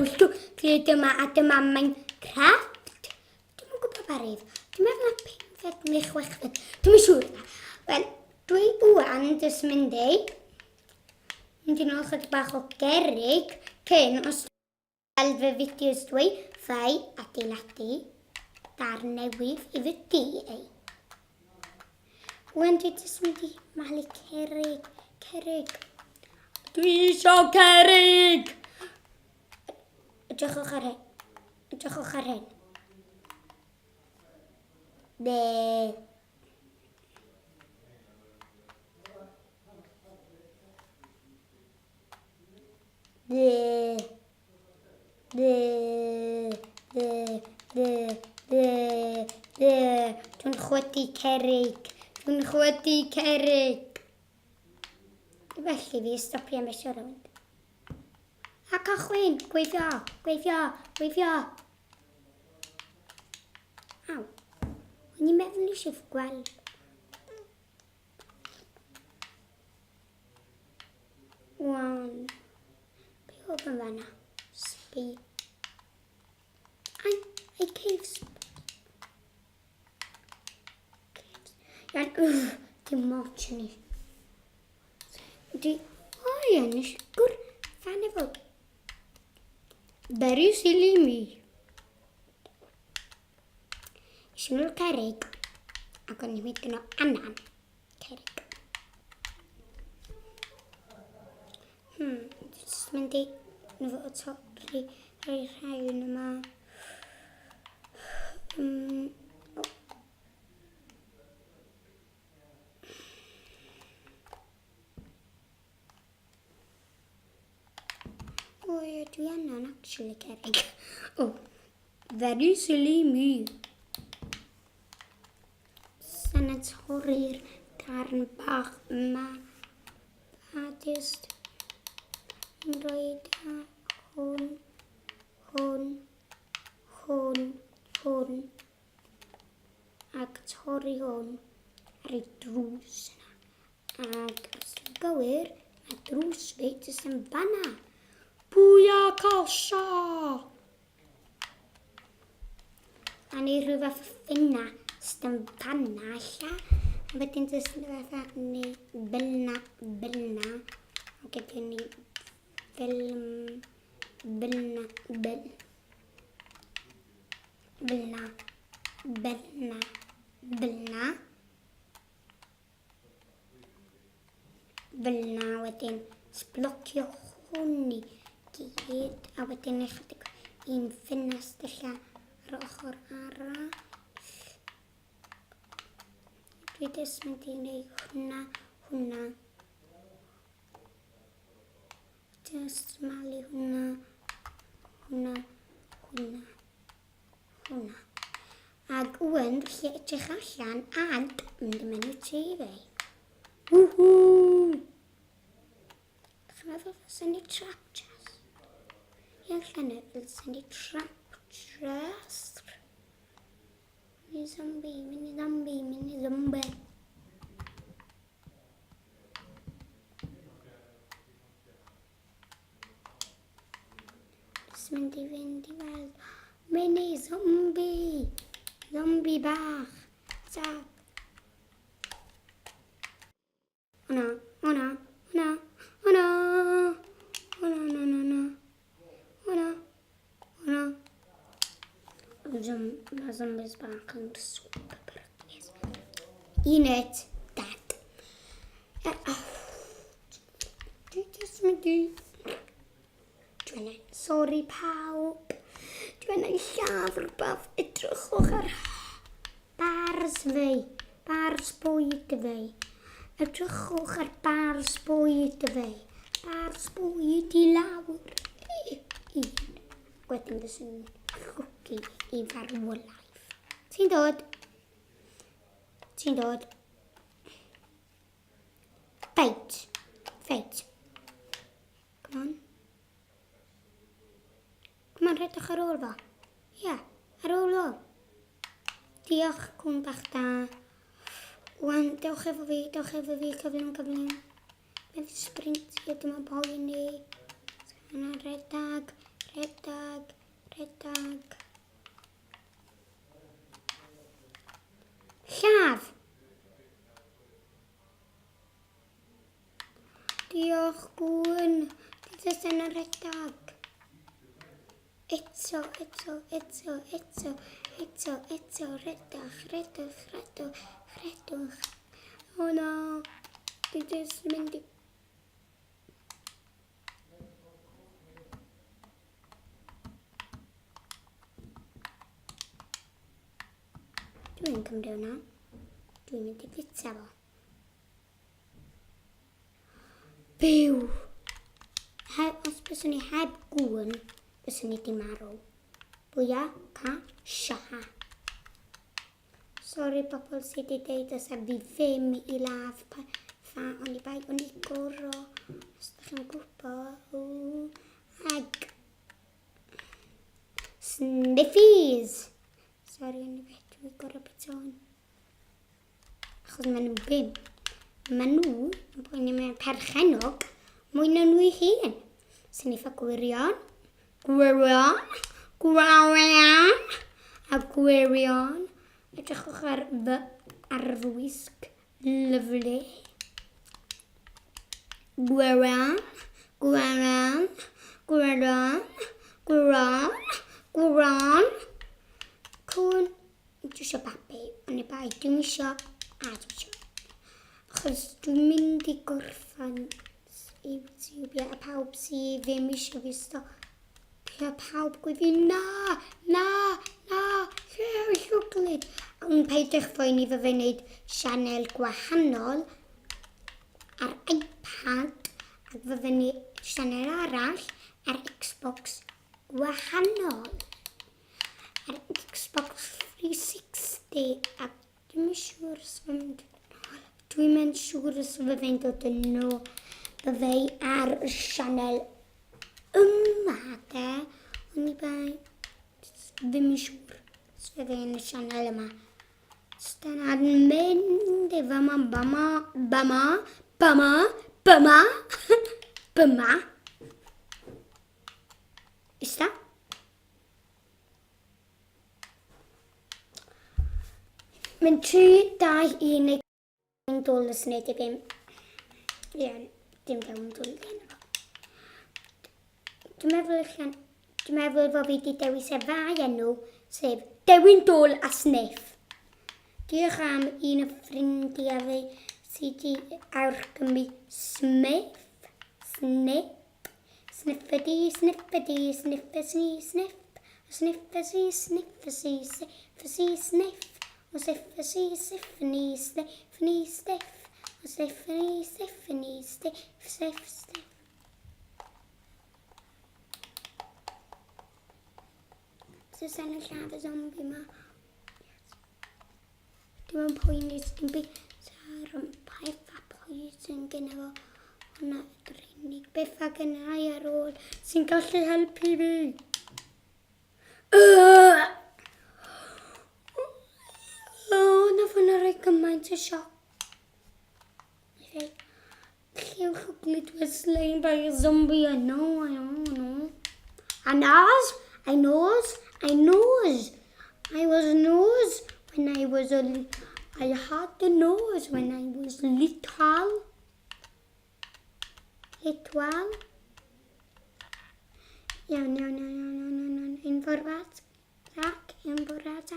fideos lle dyma a dyma Minecraft. Dwi'm yn gwybod pa rif. Dwi'n meddwl na pumfed neu chwechfed. Dwi'm yn siŵr. Wel, dwi ŵan jyst mynd i mynd i nôl chydig bach o gerrig cyn os gweld fy fideos dwi, fai adeiladu darn newydd i fy DA. Wan dwi jyst mynd i malu cerrig, cerrig. Dwi isio cerrig! Edrychwch ar hyn. Edrychwch ar hyn. Be. Be. Be. Be. Be. Be. Be. Dwi'n chwydu cerrig. Dwi'n chwydu cerrig. Felly fi stopio mesio rownd. A cychwyn! Gweithio! Gweithio! Gweithio! Aw. O'n i'n meddwl eisiau gweld. Wan. Be oedd yn fanna? Sbi. Ai, ai caves. Caves. Iawn, uff, dim ots yn i. Dwi... O ie, nes i gwrdd efo... Very silly me. Nes i nôl cerrig, ac o'n i'n mynd gyno anan cerrig. Jyst mynd i nhw torri rhai rhain yma. Oh. O ie, dwi angen actually cerrig. Oh, very silly me. Sa'n torri'r darn bach yma. A just yn rhoi hwn, hwn, hwn, hwn. Ac torri hwn ar ei drws yna. Ac os dwi'n gywir, mae drws fi jyst yn fanna. Bwya calsio! A neu rhyw fath o ffina sydd yn fanna alla. A wedyn jyst yn fatha neu felna, felna. A gyda ni fel, felna, fel. Felna, felna, felna. Fel na wedyn sblocio hwn i gyd a wedyn ychydig un ffenest ella ar ochr arall. Dwi jyst mynd i wneud hwnna, hwnna. Just malu hwnna, hwnna, hwnna. Hwnna. Ag ŵan, felly edrych allan ag mynd i mewn i tŷ fi. Woohoo! Chi'n meddwl fysa ni trap chest? Ie, allan fysa ni trap chest. Mini zombie, mini zombie, mini zombie. Jyst mynd i fynd i weld mini zombie. Zombie bach. Ta. O na, o na, o na, o na. O na, na, na, na. O na, o na. Mae zombies bach yn super beryglus. Unit, dead. Oh. Dwi jyst mynd i... Dwi angen... Sori pawb. Dwi angen lladd rhywbeth. Edrychwch ar bars fi. Bars bwyd fi. Edrychwch ar bars bwyd fi. Bars bwyd i lawr. Un. Wedyn fyswn i'n llwgu i farwolaeth. Ti'n dod? Ti'n dod? Fight. Fight. Come on. Come on, rhedwch ar ôl fo. Ia, yeah, ar ôl o. Diolch, cwn bach da. Wan, dewch efo fi, dewch efo fi, cyflym, cyflym. Mae'n sprintio, dim ond poeni. Yna redag, Rhedag, rhedag. Lladd! Diolch, gwn. Dwi jyst yn rhedag. Eto, eto, eto, eto, eto, eto, rhedach, rhedwch, rhedwch, rhedwch. O na, dwi jyst yn mynd i... Dwi'n cymryd hwnna. Dwi'n mynd i fita fo. Byw! Heb, os byswn i heb gŵn, byswn i di marw. Bwya, ca, sha. Sori bobl sydd wedi deud os fi ddim i ladd pa, fa o'n i bai o'n i goro. Os ydych chi'n gwybod. Ag. Sniffies! Sori, o'n i beth dwi'n gorau bit o'n. Achos maen nhw ddim. Maen nhw yn poeni mewn perchennog mwy na nhw ei hun. Sy'n eitha gwirion. Gwirion. Gwirion. A gwirion. Edrychwch ar fy arfwisg. Lyfli. Gwirion. Gwirion. Gwirion. Gwirion. Gwirion. Cwn. Dwi eisiau babi, ond i bai, dwi'n eisiau, a dwi'n eisiau. Achos dwi'n mynd i gorffan YouTube, ie, a pawb sydd ddim eisiau fi stopio, pawb gweud fi, na, na, na, llew llwglyd. Ond peidiwch phoeni fy fe wneud sianel gwahanol ar iPad, ac fy fe wneud sianel arall ar Xbox gwahanol. Ar Xbox 360 a dwi'm yn siŵr os mae'n mynd yn ôl. Dwi'm yn siŵr os fyddai'n dod yn ôl. Byddai ar y sianel yma de. Ond i bai, ddim yn siŵr os fyddai yn y sianel yma. Dyna'n mynd i fama, bama, bama, bama, bama, bama. Ista. Mae'n 3, 2, 1, neu un dwl os wneud i ddim. Ie, dim dewin dwl gen fo. Dwi'n meddwl allan, dwi'n meddwl fod fi wedi dewis y ddau enw, sef Dewin Dwl a Sniff. Diolch am un o ffrindiau fi sydd wedi awgrymu Sniff, Sniff. Sniffity, sniffity, sniffity, sniff. Sniffity, sniffity, sniffity, sniff. O sniffity, sniffity, sniffity, sniff. O sniffity, sniffity, sniff, sniff, sniff. Susan yn lladd y zombie ma. Dim yn poeni dim byd ar y peth a poison gyda fo. Hwna ydy'r unig beth a gyda i ar ôl sy'n gallu helpu fi. Oh, na hwnna rhoi gymaint o sioc. Llew llwglyd was slain by a zombie. I know, I know. I knows, I knows, I knows. I was nose when I was a... I had the nose when I was little. Little. Iawn, iawn, iawn, iawn, iawn, iawn, iawn. Un ffordd at, un ffordd at.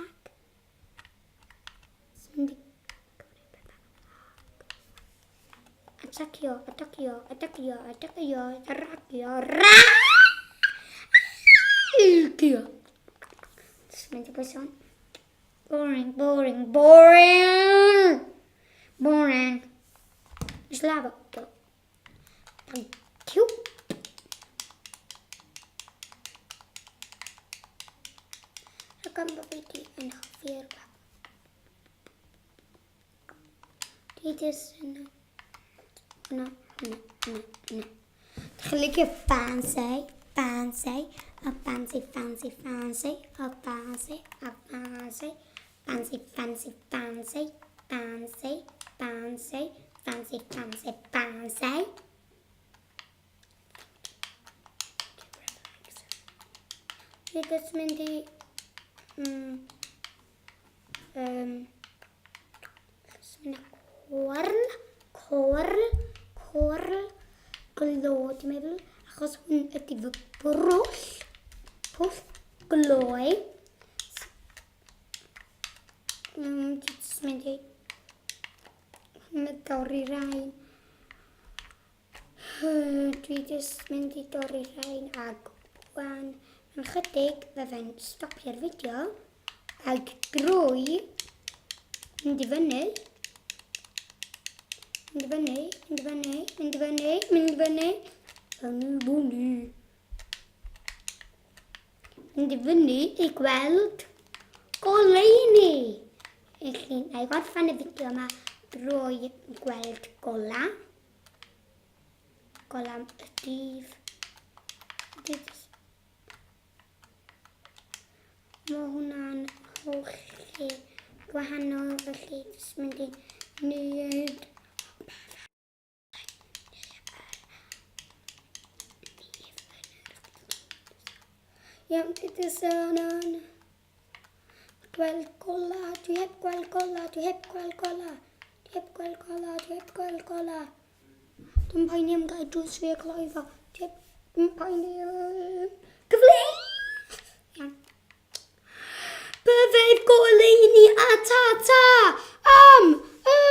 Atacio, atacio, atacio, atacio, atacio, racio. Just mynd i bwyso. Boring, boring, boring! Boring. Just lava. Thank you. Rhaid gan bod fi di yn hoffi'r Dwi jyst yn... Hwna, hwna, hwna, hwna. Dych chi'n licio fancy, fancy, a fancy, fancy, fancy, a fancy, a fancy, fancy, fancy, fancy, fancy, fancy, fancy, fancy, fancy. Dwi jyst mynd i... jyst mynd â cwrl, cwrl, cwrl, glo, dwi'n meddwl, achos hwn ydy fy brwll, pwll gloi. Dwi jyst mynd i dorri rhain. Dwi jyst mynd i dorri rhain ag wan mewn chydig fyddai'n stopio'r fideo ag drwy mynd i fyny, mynd i fyny, mynd i fyny, mynd i fyny, mynd i fyny, fyny, fyny. Mynd i fyny i gweld goleuni. Felly, na i gorffen y fideo yma drwy gweld gola. Gola y dydd. Mae hwnna'n holl lle gwahanol, felly jyst mynd i wneud. Iawn, ti di sôn yn gweld gola, dwi heb gweld gola, dwi heb gweld gola, dwi heb gweld gola, dwi heb gweld gola. Dwi'n poeni am gael drws fi a cloi fo. Dwi heb, dwi'n poeni am... Gyfle! Iawn. Byddai'r goleuni a ta-ta am y...